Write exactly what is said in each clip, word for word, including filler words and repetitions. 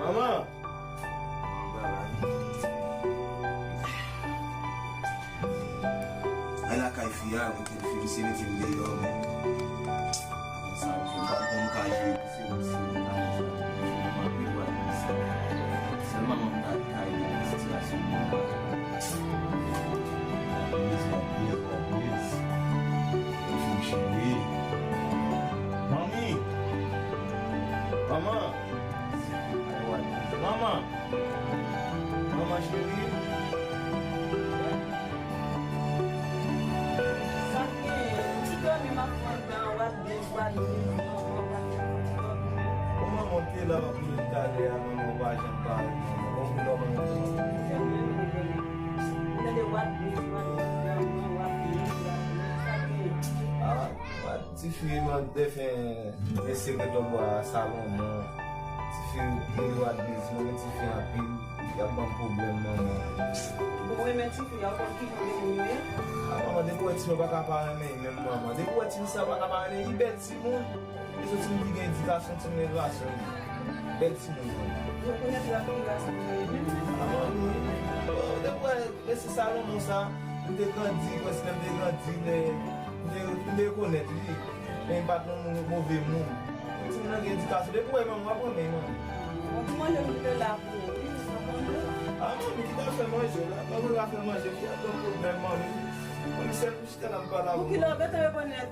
Manman! Ay lakay fi a, mete fi, misye mete m deyò, men. Sa, m pa konn ka jere misye, misye, m pa konn sa. M anpil wad misye. Sèlman mwen m ta ka ede nan sitiyasyon mwen la. Wad miz, wad miz, wad miz. Fi m cheri. Manmi! Manman! Manman! Manman cheri. Sa k genyen? M ti dòmi, m ap pran tan, wad miz, wad miz, manman, wad miz. Kòman w te la w ap vini talè a, manman, w pa janm pale, manman? Bon, pou lòm an. M tande wad miz, wad miz, wad miz, wad miz. Sa k genyen? Ah, wad Tifi, man, defen, mesye Gretò Bwa, Salomon. Tifi, li wad bizman, men tifi anpil. Y ap ban m pwoblèm, manman. Bon, renmen tifi a, ou konn ki jan de moun yo ye? Ah, manman, depi w wè tifi a, pa ka pa renmen li menm, manman. Depi w wè tifi sa, pa ka pa renmen li. Li bèl timoun. Li se timoun ki gen edikasyon, timoun edikasyon. Bèl timoun, manman. Rekonèt la ki rason li ye menm, menm. Ah, manman, wi. Bon, depi w wè mesye Salomon sa, m te grandi, prèske m te grandi, men m te, m te rekonèt li. Men li pa t yon moun, move moun. Yon timoun nan gen edikasyon. Depi w wè manman, w ap renmen manman. Bon, ti manje m te la pou ou, wi, ou konprann? Ah, manmi, ki ta fè manje la? Manmi la fè manje, ki ap ban pwoblèm, manmi? Manmi, sèl m chita la, m pale avè w. Pou kilè w gentan rekonèt?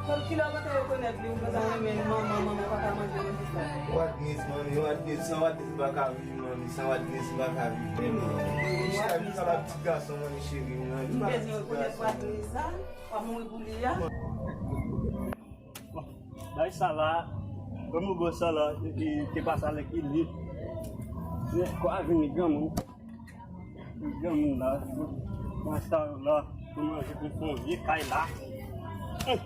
Pou kilè w gentan rekonèt li, ou gentan renmen manman, manman pa ka manje manje sa? Wad miz, manmi, wad miz, san wad miz m pa ka viv, manmi, san wad miz m pa ka viv menm, manmi. M chita, m pale ak ti gason, manmi, cheri, manmi. M bezwen rekonèt wad miz sa. W ap mouri pou li a? Bon, bagay sa la, kòm ou wè sa la, e, e, te pase avèk li. Men, kò a vin li granmoun. Li granmoun la. Mwen sa la, pou manje pou fè yon vye kay la. Hum.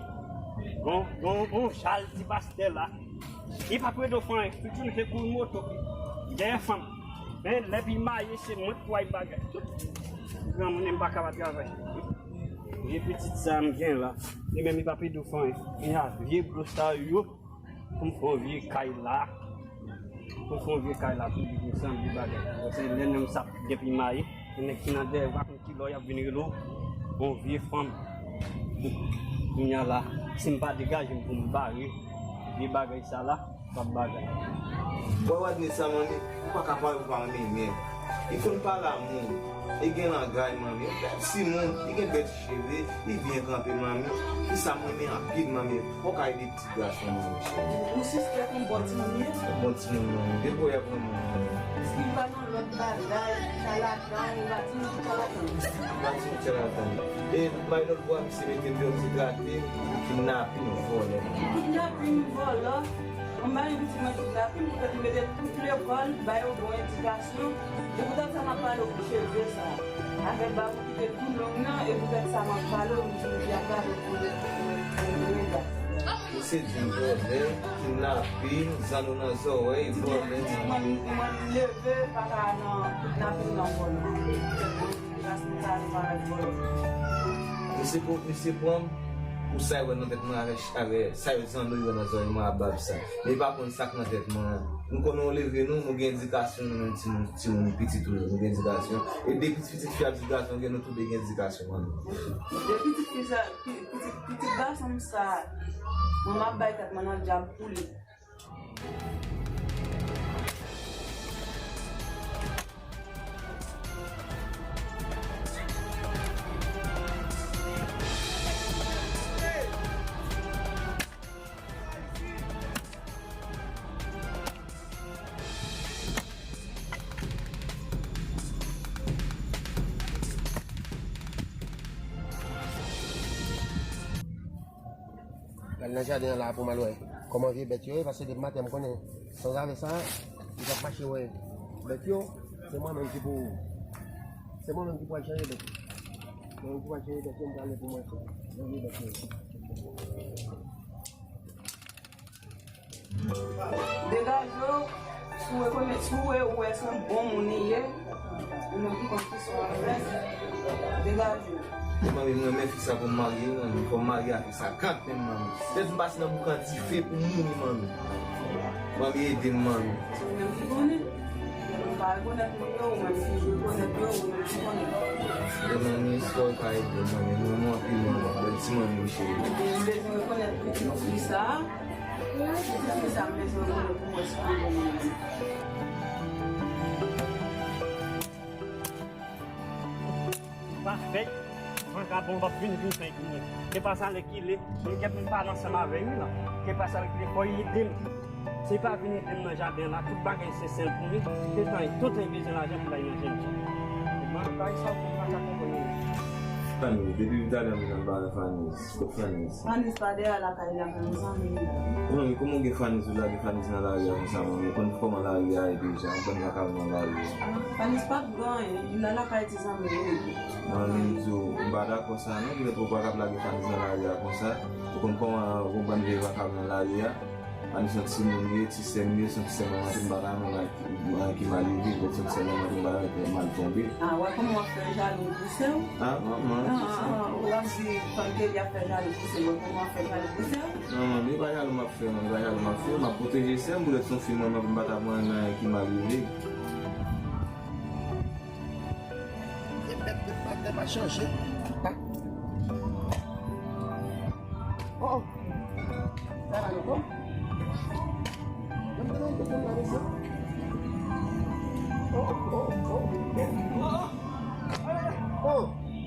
Bon, bon, bon, jal ti pastè la. Li pa prèt ofè anyen. Tout jounen se kouri moto. Dèyè fanm. Men, lè pi maye, se mwen k wè bagay. Tout granmoun, m pa ka pa travay. Vye pitit sa m gen la, li menm li pa pede w fè anyen. Li a vye blo sa yo, pou m fè yon vye kay la. Pou m fè yon vye kay la, pou li vin sanble bagay. Paske lè nonm sa gen pi maye, gen nèg ki nan dèyè, w pa konn ki lè y ap vin rele w, yon vye fanm. Kounye a la, si m pa degaje m pou m bare vye bagay sa la, P ap bagay. Bò wad miz sa, manmi, ou pa ka pale, ou pa renmen menm. Li konn pale a moun. Li gen langay, manmi. Yon bèl timoun. Li gen bèl ti cheve. Li byen kanpe, manmi. Li sa m renmen anpil, manmi. Fò w ka ede ti gason, manmi, cheri. Ou sispèk yon bon timoun ye? Yon bon timoun, manmi. Depi w wè, manmi. Li pa nan lòt bagay, chalatan, li pa timoun chalatan. Li pa timoun chalatan. E, bay lòt bò, misye mete m deyò, misye trate m, kidnape m, vòlè. Kidnape m, vòlè. Mwen pa gen pitit mwen ki trapim, poutèt m mete tout lekòl, ba yo bon edikasyon. E poutèt sa m ap pale w pou cheve sa. Avèk bab ou ki te tou long nan, e poutèt sa m ap pale w, m di w ki ap gade w pou, pou, pou, pou medam. Misye di m vòlè, kidnapin, zanno nan zòrèy, vòlè. Pitit mwen, mwen leve, pa ka nan kidnapin nan vòlè. Misye pran, misye pran m pou sa l wè nan tèt mwen avè, avè sa yo zanno yo wè nan zòrèy mwen a bab sa. Men li pa konn sa k nan tèt mwen an. Nou konnen w leve nou, nou gen edikasyon, nou menm timoun, timoun pitit ou yo, nou gen edikasyon. E de pitit, pitit fi ak pitit gason gen, nou tou de gen edikasyon, manmi. De pitit fi sa, pi-, pitit, pitit gason m sa, mwen m ap bay tèt mwen nan dyab pou li. Al nan jaden an la pou m al wè kòman vye bèt yo ye, paske depi maten m konnen sanzave sa, li p ap mache wè bèt yo, se mwen menm ki pou, se mwen menm ki pou al chanje bèt yo. Mwen menm ki pou al chanje bèt yo, m prale pou m wè kòman vye bèt yo ye. Degaje w, si w rekonèt, si w wè, ou wè se yon bon moun li ye, ou menm ki konn ki sa w ap fè, degaje w. Manmi, m renmen fi sa pou m marye, manmi. Fò m marye ak fi sa kanmenm, manmi. Lè m pase nan boukan dife pou m mouri, manmi. Manmi, ede m, manmi. Se ou menm ki konnen. Ou pa rekonèt moun yo, ou menm ki rekonèt yo, ou menm ki konnen. Ebyen, manmi, si w ka ede m, manmi. M renmen w anpil, manmi. Bèl ti manmi, cheri. Ebyen, m bezwen rekonèt pitit fi sa. Pitit fi sa, m bezwen rekonèt pou mwen si l bon moun. Pa fèt, vakabon p ap vin vin fè epi mwen. Se pa sa lè ki lè, mwen gen pou m pale ansanm avè l wi la. Se pa sa lè ki lè, fò l ede m. Si l pa vin ede m nan jaden la, tout bagay se sèl pou li. Se tan, tout tan li bezwen lajan pou l al nan jèn fi. Mwen, bagay sa, mwen pa ka konprann li. Faniz, depi talè m nan bare Faniz. Kot Faniz? Faniz pa dèyè lakay la, men yon zanmi li la. Manmi, kòman w gen Faniz ou lage Faniz nan lari a konsa, manmi? Ou konn kòman lari a ye deja, ou konn vakabon nan lari a. Ah, Faniz p ap gen anyen, li nan lakay ti zanmi li. Manmi, m di w, m pa dakò sa non, kilè pou w pa kab lage Faniz nan lari a konsa. Ou konn kòman yon bann vye vakabon nan lari a. Faniz se yon timoun li ye, ti sè m li ye, se yon ti sè manman tou, m pa ta renmen anyen ki mal rive, se yon ti sè manman tou, m pa ta renmen mal tonbe. Ah, wè kòman w ap fè jalou pou sè w? Ah, manman, ah, ah, ah, ou ap di fanm ke li ap fè jalou pou sè w, wè kòman w ap fè jalou pou sè w? Non, non, li pa jalou m ap fè, non, li pa jalou m ap fè. M ap pwoteje sè m, poutèt se yon fi mwen, m pa ta pran nan anyen ki mal rive. Se bèt tout maten pa chanje. Oh, oh. Sa va, non? Mwen te nan te konn la, mesye. Oh, oh, oh, oh. Oh.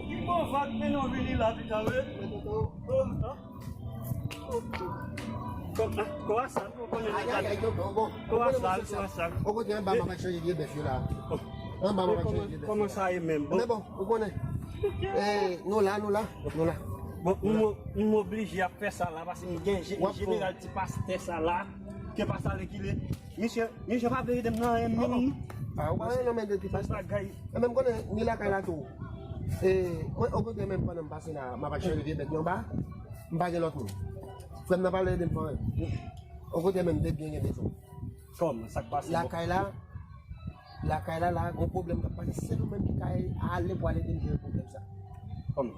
Ki bon vag, men nou vini la, pita, wi. Oh, non. Kò a sal, ou konnen. Ay, ay, ay, tonton, bon. Kò a sal, kò a sal. Ou konnen anba m ap chanje vye bèf yo la. Anba m ap chanje vye bèf. Kòman sa ye menm? Men bon, ou konnen. Eh, nou la, nou la, nou la. Bon, m, m oblije ap fè sa la, paske m gen je-, jeneral ti pastè sa la, ke pa sa lè ki lè. Misye, misye pa vle ede m nan anyen menm. Ah, ou pa wè non, men de ti pastè. Bagay. E menm konnen, ni lakay la tou. E, mwen, okontrè, menm pandan m pase la, m ap al chanje vye bèt yo anba, m pa gen lòt moun. Frè m nan pa vle ede m fè anyen. Okontrè, menm, bèt byen gen bezwen. Kòman, sa k pase? Lakay la, lakay la, la, gon pwoblèm k ap pase, se nou menm ki ka ale pou al ede m jere pwoblèm sa. Kòman?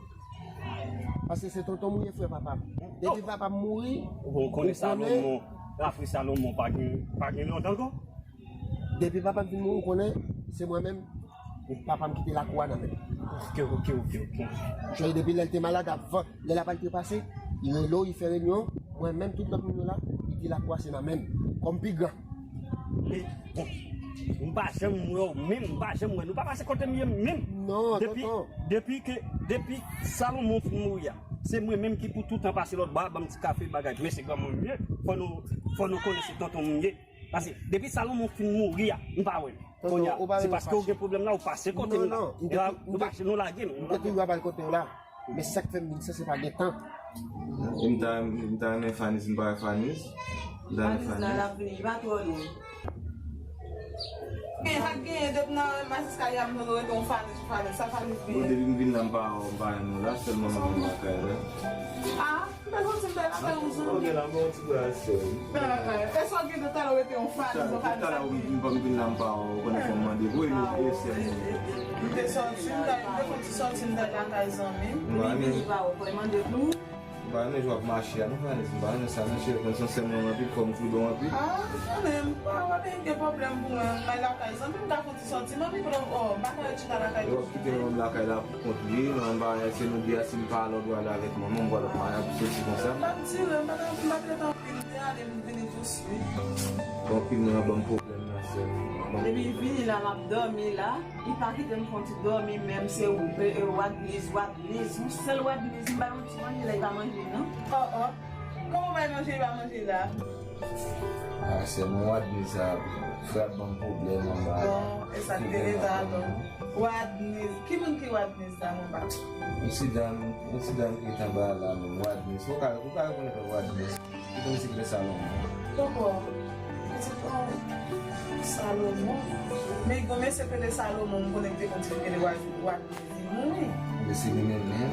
Paske se tonton m ou ye, frè papa m. Depi papa m mouri, ou konnen Salomon, lafri Salomon pa gen, pa gen lòt ankò. Depi papa m fin mouri, ou konnen, se mwen menm, papa m kite lakou a nan men m. Ok, ok, ok, ok. Jwenn depi lè l te malad, avan, lè l ap al trepase, li rele w, li fè renyon, mwen menm, tout lòt moun yo la, li di lakou a se nan men m, kòm pi gran. E, bon, m pa janm wè w menm, m pa janm wè nou pa pase kote m ye menm. Non, tonton. Depi, depi ke, depi Salomon fin mouri a, se mwen menm ki pou toutan pase lòt bò a, ban m ti kafe, bagay, men se granmoun m ye, fò nou, fò nou konnen se tonton m ye. Paske depi Salomon fin mouri a, m pa wè l. Kounye a, se paske w gen pwoblèm la, ou pase kote m la. Nou pa, nou lage m. M te toujou ap al kote w la. Men sa k fè m vin sa, se pa gen tan. M ta, m ta renmen Faniz, m pa wè Faniz. M ta renmen Faniz. Faniz la, l ap vini, li pa twò lwen. Gen, sa k genyen, depi nan Masis Kay ap jwenn ou rete yon Faniz, yon Faniz, sa Faniz genyen? Bon, depi m vin la, m pa, m pa wè nou la, sèlman mwen menm lakay la. Ah, m ta santi m ta lakay ou zanmi. Ok, la, bon, ti bra sè. E sa w gen de talè w rete yon Faniz, yon Faniz, sa k genyen? M vin la, m pa, ou konnen fò m mande. Wi, nou, e sè m. M te sòti, m ta, m te fè ti sòti, m ta lakay zanmi m. Li vini pa ou, fò l mande pou ou. M pa renmen jan w ap mache a non, Faniz. M pa renmen sa non, cheri. Konn se yon sè mwen anpil, fò m koud ou anpil. Ah, ou konnen, m pa wè gen pwoblèm pou mwen. M al lakay zanmi m, m ka fè yon ti sòti, manmi, pandan, oh, m pa ka ret chita lakay toujou. W ap kite manman m lakay la pou kont li, manman m pa, se nou de a, si m pa la, w dwe ale avèk manman m, w ap soti konsa. M p ap dire, m p ap, m p ap rete anpil, m te ale, m vini tousuit. Bon, anpil moun ap ban m pwoblèm nan, sè m. Depi vini la, m ap dòmi la. Li pa kite m fè yon ti dòmi menm, se w-, e, e, wadniz, wadniz. Yon sèl wadniz, m bay yon ti manje la, li pa manje, non. Oh, oh. Kòman w bay manje, li pa manje la? Ah, sè mwen, wadniz sa, frè ap ban m pwoblèm anba la. Bon, e sa k te rete a, non? Wadniz. Ki moun ki Wadniz la, mwen pa? Yon ti dam, yon ti dam ki ret anba la menm, Wadniz. Ou ka, ou ka rekonèt Wadniz. Li konn sigle Salomon. Poko. Pitit, oh, Salomon. Men gon mesye rele Salomon, m konnen ki te konn sigle Wad-, Wadniz. Li mouri. Mesye li menm menm.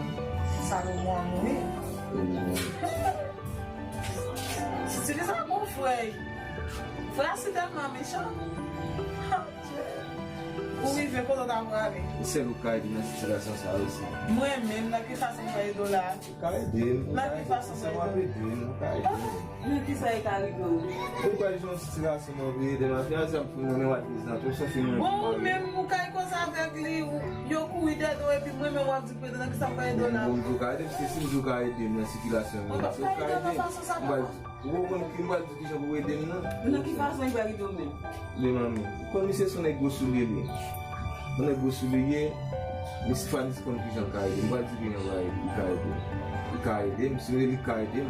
Salomon an mouri. Li menm menm. Stilizasyon frè. Frè a si tèlman mechan. Ou rive kote w ta prale. Sèl ou ka ede nan sitiyasyon sa yo se. Mwen menm, nan ki fason m ka ede w la? Ou ka ede m, ou ka ede m, se w ap ede m, ou ka ede m. Nan ki sa e ka rive w? Ou pa jwenn sitiyasyon mwen vle ede m, afè a se ap fout nan men Wadniz lan, tou se fini. Bon, ou menm, ou ka koze avèk li, ou, yo kouri dèyè w, epi mwen menm w ap di Prezidan, ki sa m ka ede w la? Bon, m tou ka ede, paske si m tou ka ede m nan sikilasyon m, ou ka ede m. Ou konprann ki m pral di kijan pou ede m nan? Nan ki fason li pral ede w menm? Men manmi, ou konn misye se yon nèg gwo soulye li ye. Yon nèg gwo soulye li ye, misye Fanis konn kijan l ka ede m. M pral di kijan li ka ede m. Li ka ede m, si m rele li ka ede m.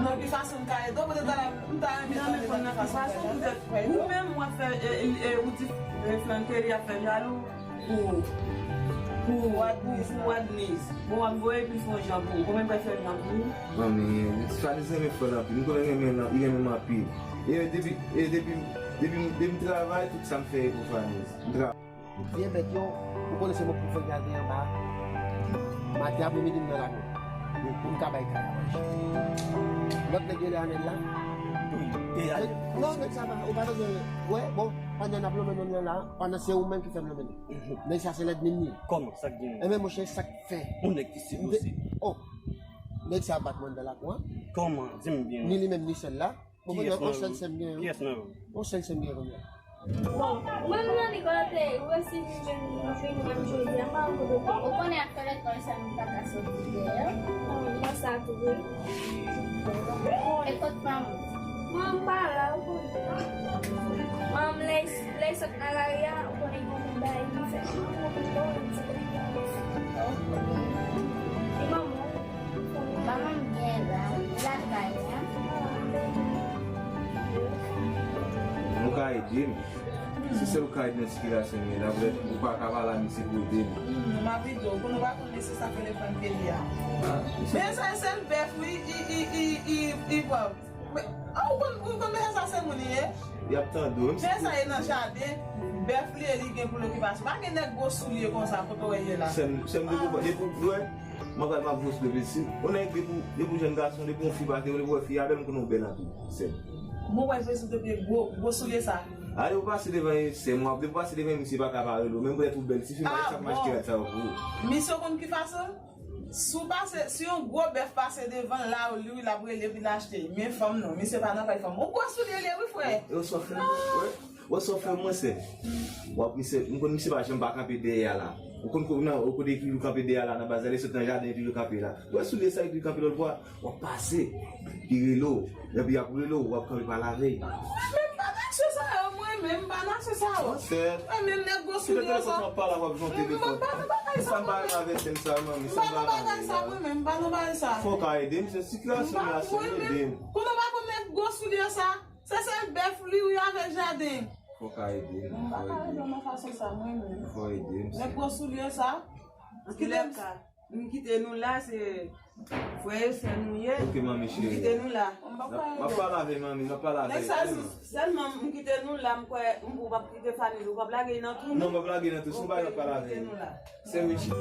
Nan ki fason m ka ede w? Poutèt m ta renmen tande nan ki fason m ka ede w. Ou menm, w ap fè, e, e, e, ou di, e, Flankery ap fè jalou. Pou, pou, pou Wadniz. Bon, w ap voye plis yon jan pou ou. Konbyen m pral fè jan pou ou? Manmi, Fanis renmen frè l anpil. M konnen renmen l, li renmen m anpil. E depi, e depi, depi, depi m travay, tout sa m fè e pou Fanis. M tra- Vye bèt yo, ou konnen se mwen pou fè gade anba. Maten apremidi m nan lari. Pou m ka bay kay a manje. Lòt nèg yo lè anèl la. Non, nèg sa pa, ou pa bezwen. Wè, bon, pandan n ap lonmen nonm nan la, pandan se ou menm ki fè m lonmen. Nèg sa se lènmi m li ye. Kòman? Sa k gen? Enben, monchè, sa k fè. Yon nèg ki sipoze. Oh, nèg sa bat mwen nan lakou an. Kòman? Di m byen. Ni li menm, ni sèl la. Bon, kiyès nan yo? Kiyès nan yo? Yon sèl sè m gen kounye a. Bon, mwen nan li kote, ou resi vin jwenn mwen jodi a, m pa konn kote w te ye. Ou konnen ak fè lèt mwen sa m pa ka soti dèyè. Mwen sa tou, wi. E kot manman? Manman pa la, ou konnen. Manman lè, lè sot nan lari a, ou konnen gen yon bagay li fè. Manman pito, li di. E manman? Manman m gen la, lakay mwen. Ou ka ede m. Se sèl ou ka ede nan sikilasyon m ye la, ou pa ka pale a misye pou ede m. M ap ede w, pou nou pa konn mesye sa telefòn ke li a. Men sa sèl bèf wi, i, i, i, i, i pran. Men, a, ou konn, ou konn mesye sa se moun li ye? Y ap tande w. Mesye sa ye nan jaden, bèf li ye, li gen pou l okipasyon. Pa gen nèg gwo soulye konsa, kote w ye la. Sè m, sè m depi w, depi w, wè, mwen pral m ap gwo soulye si. Ou nèg depi w, depi w jèn gason, depi yon fi pa te rele, ou wè fi a bèl, m konnen w bèl anpil, sè m. Mwen wè Jezi depi gwo, gwo soulye sa. Ale ou pase devan sè m, w ap, depi w pase devan misye pa ka pa rele w, menm poutèt ou bèl, tifi, m pa gen sa pou m achte rad sa yo pou ou. Misye w konn ki fason? Si w pase, si yon gwo bèf pase devan l la, li wi l ap rele epi l achte. Men fanm non, misye pa nan kay fanm. Yon gwo soulye li ye wi frè. Yo sòfè mwen, wè. Wè sòfè mwen sè. W ap misye, m konn misye pa janm pa kanpe dèyè a la. Ou konn kou nan, ou kote li toujou kanpe dèyè a la, nan baz la, li sot nan jaden li toujou kanpe la. Wè soulye sa li toujou kanpe lòt bò a, w ap pase. Li rele w. Epi y ap rele w, w ap kanpe pale avè l. Mwen menm pa nan se sa yo, mwen menm pa nan se sa yo. Mwen menm nèg gwo soulye sa. Mwen pa nan bagay sa, mwen menm. Mwen pa nan bagay sa, mwen menm, mwen pa nan bagay sa. Fò w ka ede m, se sikilasyon la, se ede m. Konnen w pa konn nèg gwo soulye sa. Se sèl bèf li wi avèk jaden. Fò w ka ede m, fò w ede m. Mwen pa ka ede w nan fason sa, mwen menm. Fò w ede m. Nèg gwo soulye sa. Kite m. M kite nou la, se frè e sè nou ye. Ok, manmi cheri. M kite nou la. M ap pale avè manmi, m ap pale avè li. Sèlman, m kite nou la, m kwè, m, ou p ap kite Faniz, ou p ap lage nan tou, non? Non, m p ap lage nan tou, se yon bagay m ap pale avè li. Sè Richie.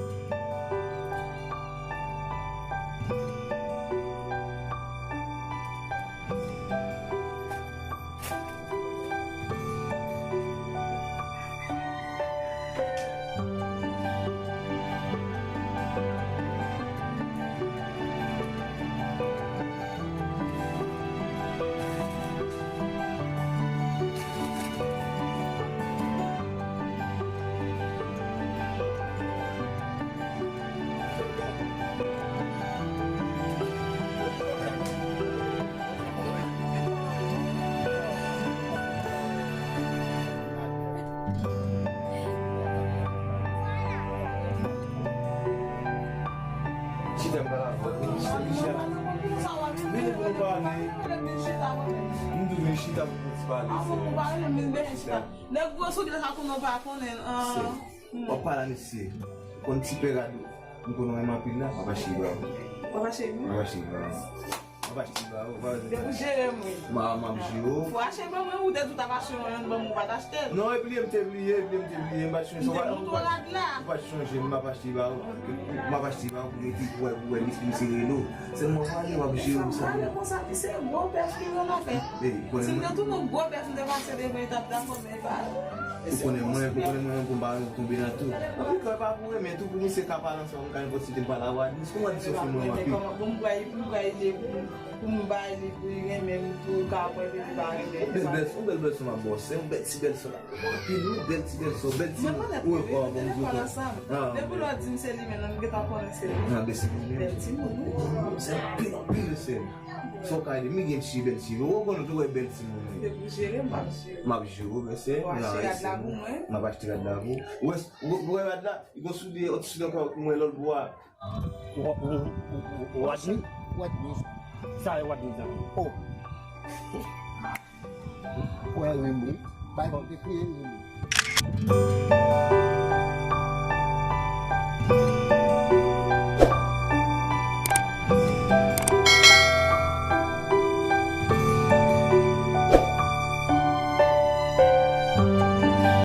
Chita m pale avè w, vini chita. Vini pou nou pale. M tou vin chita pou nou ti pale, sè. Nèg gwo soulye sa konnen w pa konnen, ah. W ap pale a mesye. Konn ti pè rad ou. M konn renmen anpil la, m ap achte ba ou. W ap achte li? M ap achte li ba ou. M ap achte li ba ou. Depi w jere m, wi. M a, m ap jere w. Fò achte ban mwen, ou te di w t ap achte yon, yon ban mwen, ou pa t achte l. Non, epi m te bliye, epi m te bliye, m pa t chonje. M te montre w rad la. Ou pa t chonje, m ap achte li ba ou. M ap achte li ba ou pou mete pou wè, pou wè mesye m se rele w. Sèlman pale, w ap jere m sa. Pale konsa, misye gwo bèf ki nan afè. Si m te tounen gwo bèf, m te pase devan, li t ap dakò, men pa. Ou konnen mwen, ou konnen mwen, pou m pa tonbe nan tou. Anpil fwa, e pa pou renmen tou, pou misye ka pale ansanm, ka nenpòt site m pale a Wadis. Kòman Wadis ofri mwen anpil? Kòman, bon, m pral, m pral ede pou, pou m bay li, pou li renmen m, pou l ka pran, epi li pa renmen m. Bèl, bèl, yon bèl, bèl sè m ap ba w, se yon bèl ti bèl sè la. Anpil, wi, bèl ti bèl sè, bèl ti moun. Mwen konnen, mwen konnen, mwen konnen sa. Depi lè w di m se li menm, m gentan konnen se li. Nan, bèl ti moun, wi. Bèl ti moun, wi. Se anpil, anpil, sè m. Sa w ka ede m, gen ti bèl ti moun. Ou konnen tou, wè bèl ti moun, wi. Se pou jere, m ap jere. M ap jere w, bèl sè. W achte rad la pou mwen. M ap achte rad la pou ou. Ou wè, ou wè rad la? Li gon soulye, yon ti soulye ankò pou mwen lòt bò a. Wa-, wa-, wa-, Wadni? Wadni. Sa e Wadni sa. Oh. Wè, wi, wi. Bay bon te kriye, wi, wi.